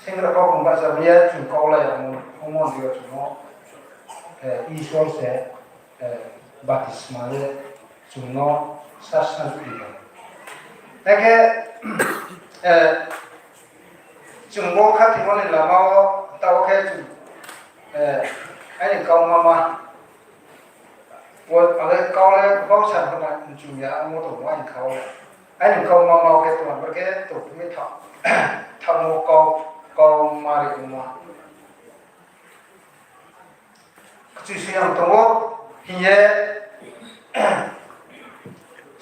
Senggra kau kung bahcha mai ya, chung kau la ya mo, omo ni yo chung no, eh, Isor se, eh, baptisma le chung no sasna tubri no. Akhe, eh, chung bo khathoimo ni lama wo, taoh khe chung, eh, aini kau mama, wo, ale kau le bausa no na chung ya, amo tong aini kau le. Aini kau mama wo khe tong, abo khe tong mi tha-, thamo kau, kau mari ma. Kchusoyang tong ou hing ye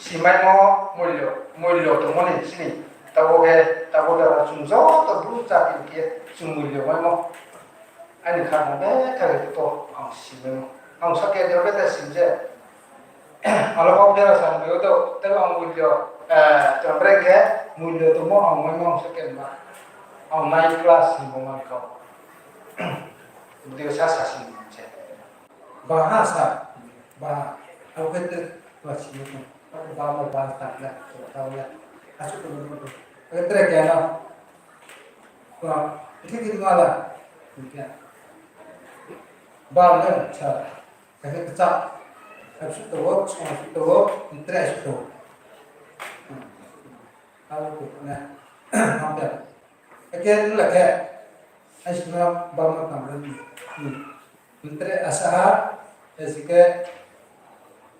simaimo mulyo, mulyo tongmo ni chini. Tabo khe, tabo jora chung joto bru jati khe chung mulyo maimo. Aini kha no betha khe to ang simaimo. Ang sa khe de betha sim je. Alo kau bera san beo to, tebo ang mulyo, eh, tong bre khe mulyo tongmo ang maimo ang sa khe ma. Ang nine class ni bo man kau. Budi sa sa sing se. Ba ha sa. Ba ha. Abo khe te ba sing mo. Ba mo ba sa na. So ta ya. Asu ko mo. Abo khe tre khe na. Ba. Ikhe khe ma la. Ikhe. Ba mo sa. Khe kchak. Asu to wo, so asu to wo, tre asu to wo. Abo khe na. Hamya. Ake nung la khe, aisima bama tang ri ni. Hmm. Ntre asa ha, esi khe,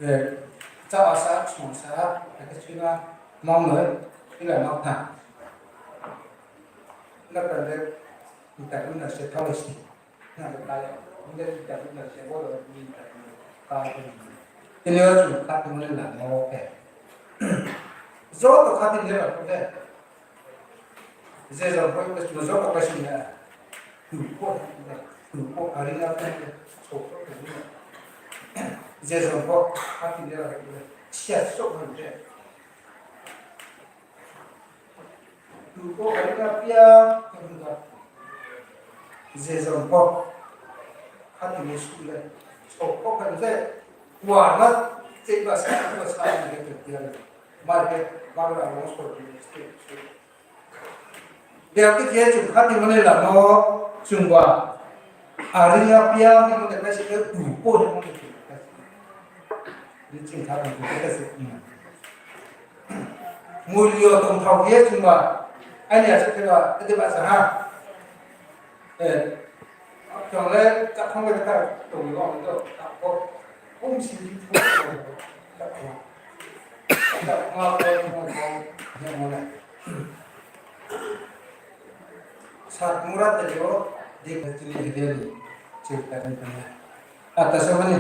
eh, chao asa, sung asa ha, ake sima mang noi, ila mang tha. Nda kan de, nta kan na se thao si. Na de kai, nda nta kan na se bo do, nta kan kai. Ini yo chung kha tung ni la mo ke. Joto kha tung ni la ko de. Je jon pho, je jon pho, je jon pho, ari na pho, so pho, je jon pho, hati le, sia so pho, je. Tu pho, ari na pia, pho, Je jon pho, khatini sule, so pho kha je, wa na, je ba sa, ba sa, ni ke tu ya le. Mar ke, ba ra mo so ni ke. Biyang ti khe chung khatini mani lama wo, chung ba, ari ya piya ni mo de kasi ke, u po ni mo de kasi. Ni chung khatini mo de kasi. Mulyo tongthao khe chung ba, aini asa khe ba, ede ba sa ha. Eh, chung le chakhong le ta tong yo ang do, ta ko, um si di tho, ta ko, ta ko, ta ko, ta ko, Satmura te yo, di ka chini hidel, chirta ni tanya. Ata sa mani,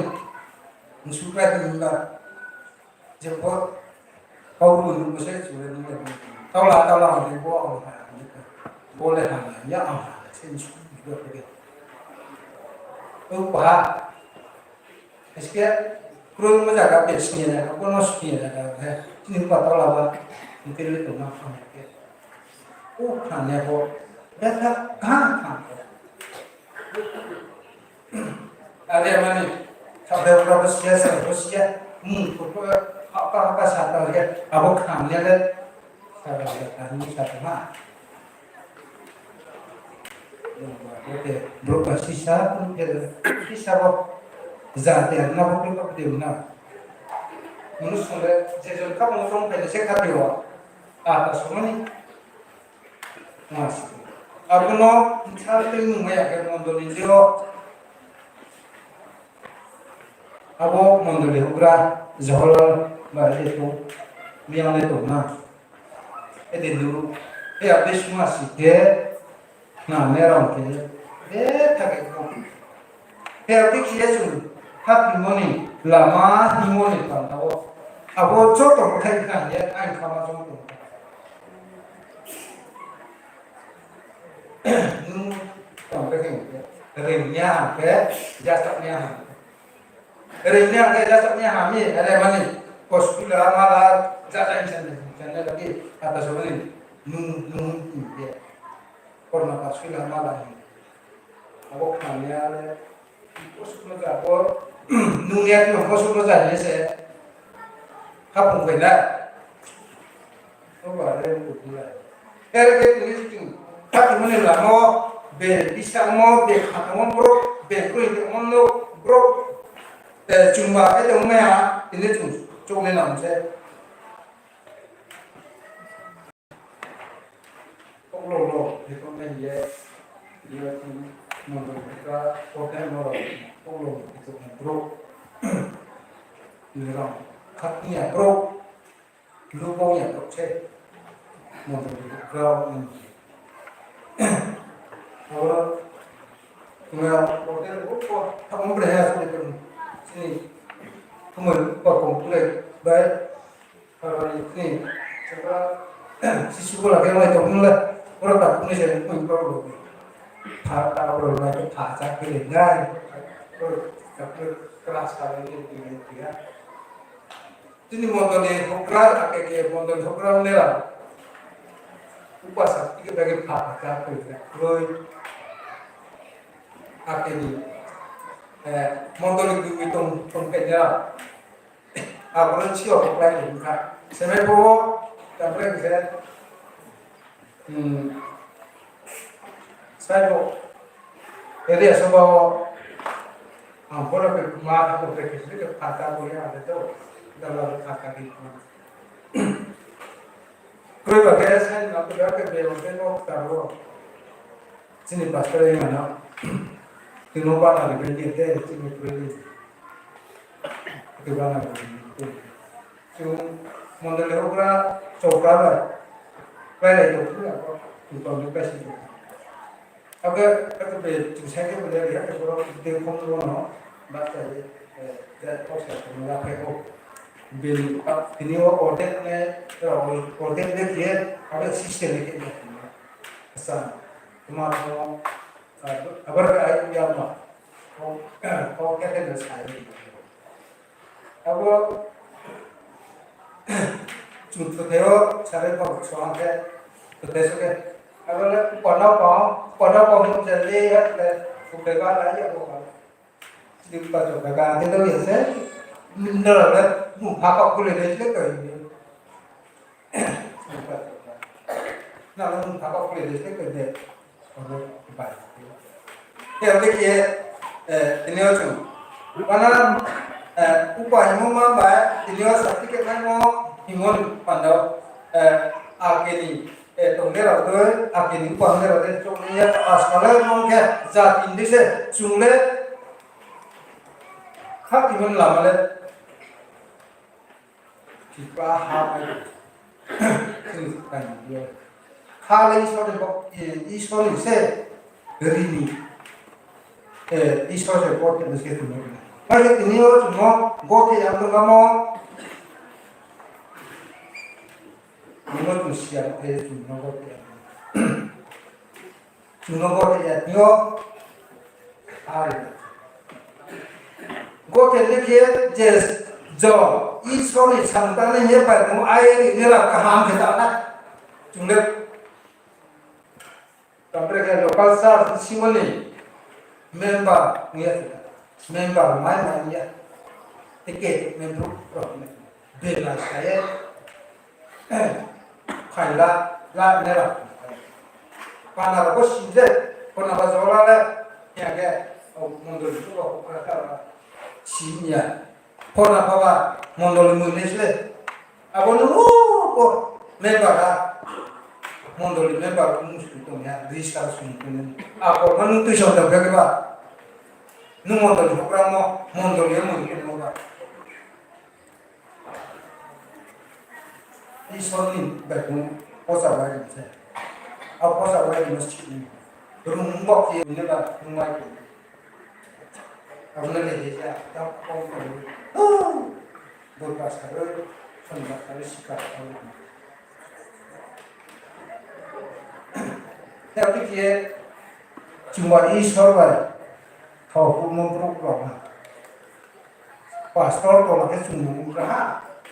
nsuka ni ba, Jempo, kau ru nu se chu le nu le. Tau la, tau la, jempo, ang ha, ang ha. Bo le ha, ya ang ha, se ni su ni do ke. Tu pa. Eske, kru mo jaga pe sini na, ko no sini na, he. Ni pa tau la ba, ni ke le tu ma, ang ke. U khan ne bo. Betha, khan, khan. Are mani, sabe ora bo sia, sa bo sia, mung ko ko, ha ka, ha ka sa ta le, abo kham ne le, sa ba le, ka ni sa ta ma. Oke, bro ka sisa, pun ke, sisa bo, ja te na bo ko ko de na. Munu sung le, je jon ka mo sung pe se ka de wa, a ta so mani. Abo no bsa tei nung mai ya khe mondoli ni o. Abo mondoli houhgra Johorlal bai le tong, miyang le tong na. Ede nu, e abo sma si khe, na ne rao khe, e thake tong. Khe abo khe ye chung, haphi moni, lama hing moni panda wo. Abo joto bthai kha ye, ang kha ma joto. Nung tong khe khe, reing ya hang khe, jasa ya hang. Reing ya hang khe, jasa ya hang mi, are mani, hospital mala, jasa insan, insan lagi, kata so mani, nung, nung, nung, ya. Korna hospital mala ni. Abo khna ya le, Bosuk no ja bo, nung ni ati bosuk no ja ni se. Hapung bai na. Oba re ko pula. Ere ke ni chung. Hati mani lama wo, be bisa mo, be khata mo bro, be kroi de mo no bro. Eh, chung ba, eh, tong me ha, ini chung, chung ni nam se. Koklo lo, hikon nai ye, ye thing, mondoli hikra, kote no lo, koklo lo, hikon nai bro. Ni rang, khat ni ya bro, lu bong ya bro se, mondoli hikra, ni. Abo, nga, kote lo, ko, thang bre ya, sini, sini, thumoi, ko, kong, bre, bai, Aro ni, ni, sisubala khe mai tong le, oro ta kuni se kuni bro lo. Pha ta bro mai to pha cha khe le nai. Oro ta khe class ka le ni ni ni ya. Tini mondoli houhgra, ake ke mondoli houhgra ne la. Upasa tike bagi pha cha khe le nai. Loi. Ake ni, eh, mondoli gwi tong, tong khe ne la. Abo no sio ko klái ni bkha. Semai bo, tampre khe, hmm, sai bo, area so bo, ang bo no ke ma, bo ke ke ke pha ta bo ya, ade to, dala pha ta di. Kroi ba khe sai na, kroi ba khe be, be no ta bo. Chini pastor ni mano. Tini bana ni bini khe chini kroi ni. Tini bana ni bini. Chung mondoli houhgra chokra bai. Bai lai tong tu ya ko. Tong ni bai si. Abo, abo be chung sai khe bole ya ko de khom no. Ba ta ye. Eh, ya ko sa ko la khe ko. Bini, ah, tini o ordek ne, ordek ne khe, abo system ne khe. Asa. Tma tma, ah, abar ka ai ya ma. Kau, kau khe khe no sai. Abo, chung thuthai o, sarai pho so ang khe, thuthai so khe, Aro le upa no pao, upa no pao hing se le ya le, upe ba la ya bo ba. Di upa to ka ga de do ya se. Nrao le, mu ha pa ku le le le ko ni. Upa to ka. Na le mu ha pa ku le le le ko de. Aro ba. Ya le ke, eh, tini yo chung. Mana, eh, upa himo ma ba, tini yo certificate mai mo himo ni panda, eh, akeni, eh, tongde rao de, akeni upa himo rao de, chung ni ya, asal le mong ke, jati ni se, chung le, kha tini lama le, Tipra ha bai. Chini kani ye. Ha le Isor ni bo, eh, Isor ni se rini. Eh, Isor se bo tini se tini. Pai se tini yo chung no bo te yang tong kamo. Nung no chung siya, eh, chung no bo te yang. Chung no gothe ya tio. Are. Gothe le khe je jo Isor ni samung tang ni ye pai mo ai ni la kaham khe ta na. Chung le. Tampre khe local church simoni member ni ya. Member mai mai ya. Tike member pro. Bela saye. Phaila, la, nera. Pana rao bo sim je, pana ba jola le, ya ke, o, mondoli tu rao, o, kra kra, sim ya. Pana ba ba, mondoli mui le se. Abo nu, o, member ha. Mondoli member, o, musu tong ya, register sung tong ya. Abo, ma nu tuition da, bagi ba. Nu mondoli, hokra mo, mondoli, mui le mo ba. Isor ni baikong posa bai ni se. A posa bai ni si ni. Rung bok ye ni ba rung bai ni. Abo na le je ja, ta kong kong. Durga saro, Sundar saro, Sikar saro. Tei abo khe chungba Isor bai thao humo brouh rao ha. Pastor tola khe chung nung gra ha.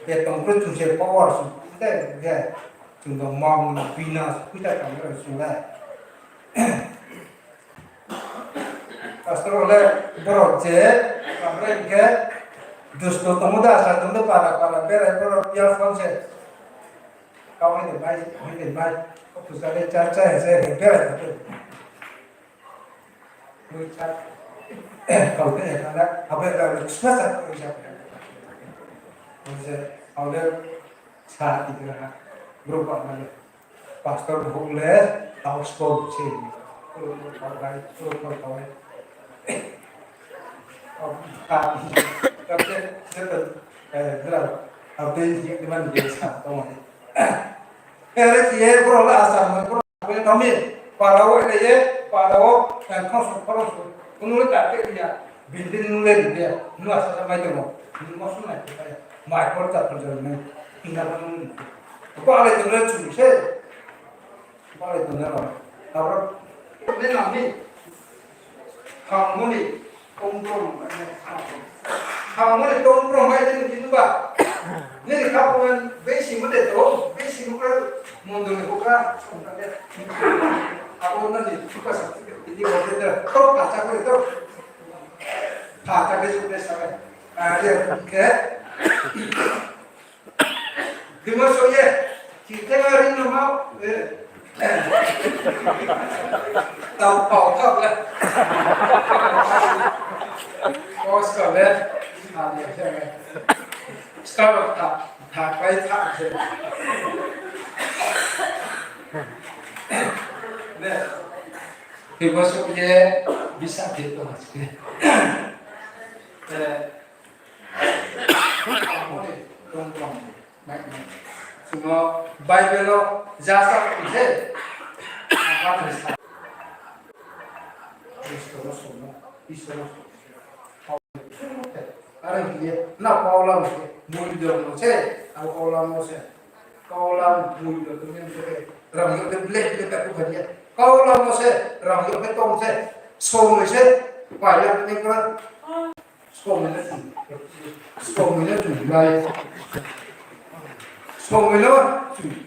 Betong khe chung se power sung tei khe chung tong ma bina puisa tang gra chung le. Pastor le borok je, amre khe dusto tongmo da, sa tongmo para para berai borok pia phone se. Kau hai de bai, hai de bai. Ko puja le cha cha se berai. Mui cha. Kau te kana, abe da sma sa ko ja. Mui se, au le sa ti kana. Bro pa na le. Pastor bung le tau skom se. Kau bai, kau bai. Kau bai. Kau bai. Kau bai. Kau bai. Kau bai. Kau bai. Kau bai. Para wo le ye, para wo, eh, khorang su, khorang su. Kunu le ta te ya, building nu le ri ya, nu asa sa mai tong o, nu ma su nai te ya, mai khor ta khor jang nai, ina ba nu. Ba le tong le chu se, ba le tong le ba. Abo, ne na ni, ha mo ni, Tongprong, ha, mani tongprong bai nini kinuba. Nini khaphang besi mode to, besi mukra mondoli hukra, songkha de. Abo nani chuka sa, ini mode to, to kacha kore to. Kacha ke sukre sabai. Ah, ye, ke. Bima so ye, kithema ring no mau, eh. Tau pau thap le. Kos ka le, ha, ye, ye. Ska lo tha, tha, kai tha, ye. Ne. Bima so ye, bisa de to mas ke. Eh, Sumo Bible o jasa se. Isor no sumo, Isor no sumo. Are hing ye, na Paula mo se, muido mo se, abo Paula mo se. Paula muido to ni se, rang yo de blek blek ka ku kha ye. Paula mo se, rang yo de tong se, song se, paya ni kra. Somoi no chung, somoi no chung lai. Somoi no chung.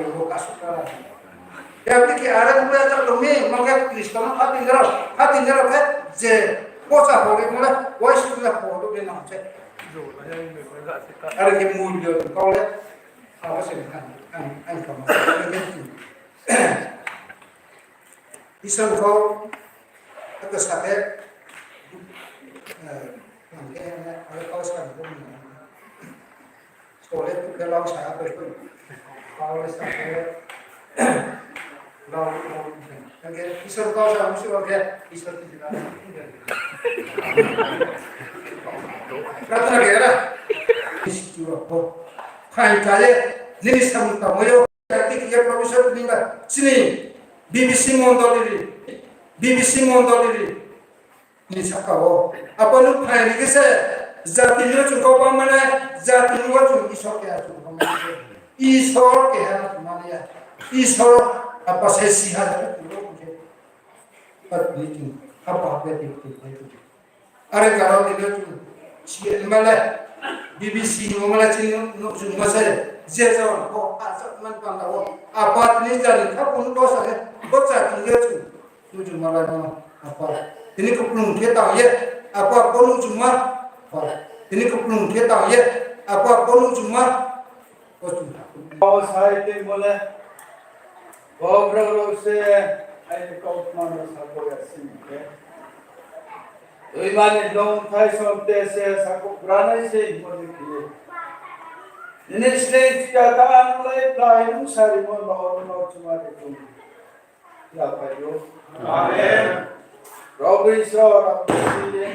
Bo, bo kasu kara. Ya, tiki are bo ya jat dong mi, mangke Kristo no khating jero, khating jero khe, je, pocha hori mo le, wai su le hori de nang se. Are ke mui de kau le, apa se ang, ang, ang kama. Isor kau, kata sa khe, eh, mangke, are kau sa khe, Sole tu ke lau sa apa tu? Kau le sa ke lau, lau. Kan ke Isor kau sa musi lau ke Isor ti jina. Kata ke ra. Isi tu apa? Khai kaya, nini samung tangmo yo. Kati kia professor ni ba. Sini B B C mondoli ri. B B C mondoli ri. Ni saka wo. Apa no phai ri khe se, jati no chung kau bang mane, jati no chung Isor keha chung bang mane. Isor keha no chung mane ya. Isor apa se si ha no chung ro khe. Pat ni chung, apa apa di chung pai chung. Are karo di no chung, si male, B B C ni male chini no chung ma se, je jang ko, asa man pang wo. Apa ni jani kha pun ko sa he, ko cha chung ye chung. Nujung malai no, apa. Tini kuplung khe tang ye, apa, bo nujung ma, apa. Tini kuplung khe tang ye, apa, bo nujung ma, bo chung. Bo sai te mole, bo brao rao se, ai ni kau ma no sa bo ya sing khe. Tui mani long thai som te se sa ko branai se mole khe. Nini sleng tika ta ang lai plai nung sari mo no no chuma de tung. Ya phai ou. Amen. Probu Isor, ang si ye.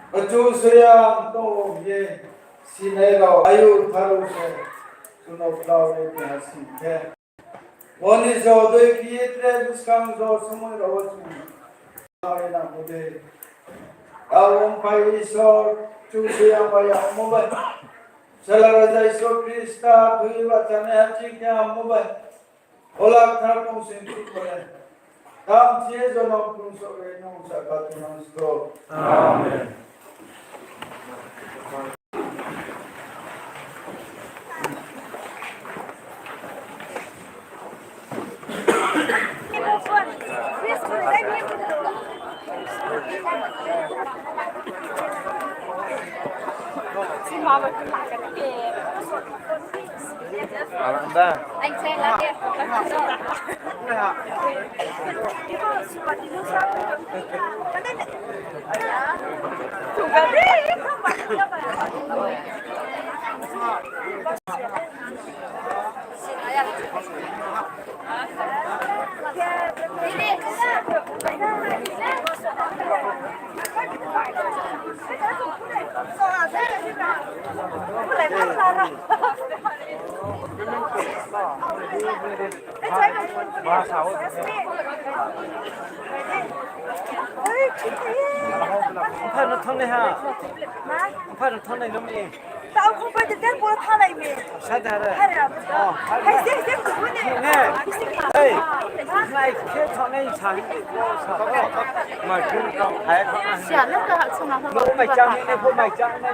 Achu soyang tong ye sinai rao ayu tharu se. Suno klau ye kha sing khe. Boni jo doi khe ye tre buskang jo somoi rao chung. Ai na mo de. Tao ong phai Isor, chu se yang bai yang mo bai. Sela Raja Isor Krista, thui ba chane ha ching khe ang mo bai. Ola kthar tong sing thik mo le. Tam thie jonom pung so re nong sa ka tu nang sto. Amen. Alang da. Mpha no thanngnai ha. Mpha no thanngnai no mi. Tao kho pai de ten pura thanai mi. Sa da re. Hai re. Oh, hai se se tu ne. Ne. Ei. Nai khe thanngnai sa. Sa. Ma khe thanngnai. Sia ne ka sa na. Mai chang ne, mai chang ne.